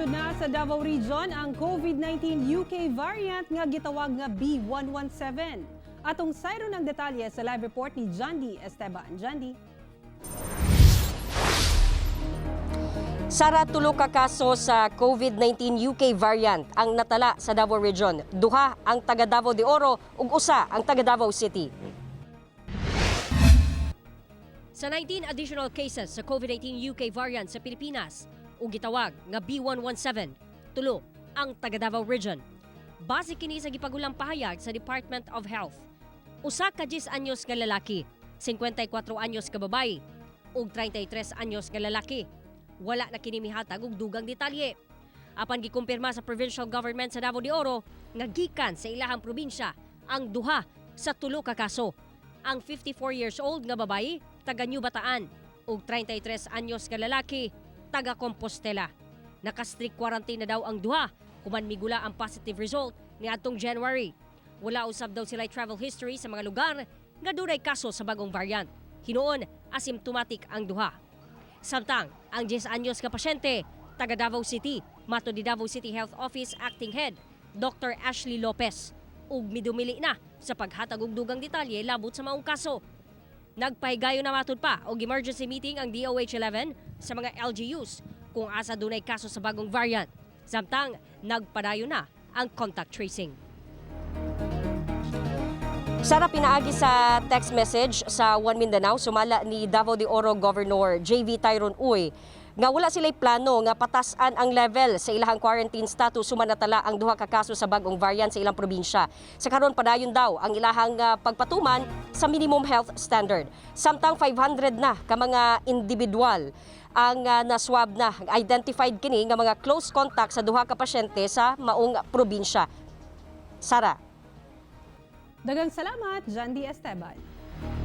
Lisod na sa Davao Region ang COVID-19 UK variant nga gitawag nga B117. Atong sayron ang detalye sa live report ni Jandy Esteban. Jandy. Sara, tulo ka kaso sa COVID-19 UK variant ang natala sa Davao Region. Duha ang taga Davao de Oro ug usa ang taga Davao City. Sa 19 additional cases sa COVID-19 UK variant sa Pilipinas ug gitawag nga B117, tulo ang taga Davao Region. Base kini sa gipagulang pahayag sa Department of Health. Usa ka 10 anyos nga lalaki, 54 anyos ka babayi ug 33 anyos nga lalaki. Wala na kini mihatag og dugang detalye. Apan gikumpirma sa provincial government sa Davao de Oro nga gikan sa ilahang probinsya ang duha sa tulo ka kaso. Ang 54 years old nga babayi taga New Bataan ug 33 anyos nga lalaki taga Compostela. Naka-strict quarantine na daw ang duha human migula ang positive result niadtong January. Wala usab daw sila travel history sa mga lugar nga dunay kaso sa bagong variant. Hinuon asymptomatic ang duha. Samtang, ang 10 anyos ka pasyente, taga Davao City, mato di Davao City Health Office Acting Head, Dr. Ashley Lopez, ug midumili na sa paghatag og dugang detalye labot sa maong kaso. Nagpahigayon na matud pa og emergency meeting ang DOH 11 sa mga LGUs kung asa dunay kaso sa bagong variant. Samtang, nagpadayon na ang contact tracing. Sara, pinaagi sa text message sa One Mindanao, sumala ni Davao de Oro Governor JV Tyron Uy nga wala sila'y plano nga patasan ang level sa ilahang quarantine status human natala ang duha ka kaso sa bagong variant sa ilang probinsya. Sa karon, padayon daw ang ilahang pagpatuman sa minimum health standard. Samtang 500 na ka mga individual ang na-swab na, identified kini nga mga close contact sa duha ka pasyente sa maong probinsya. Sara. Daghang salamat, Jandy Esteban.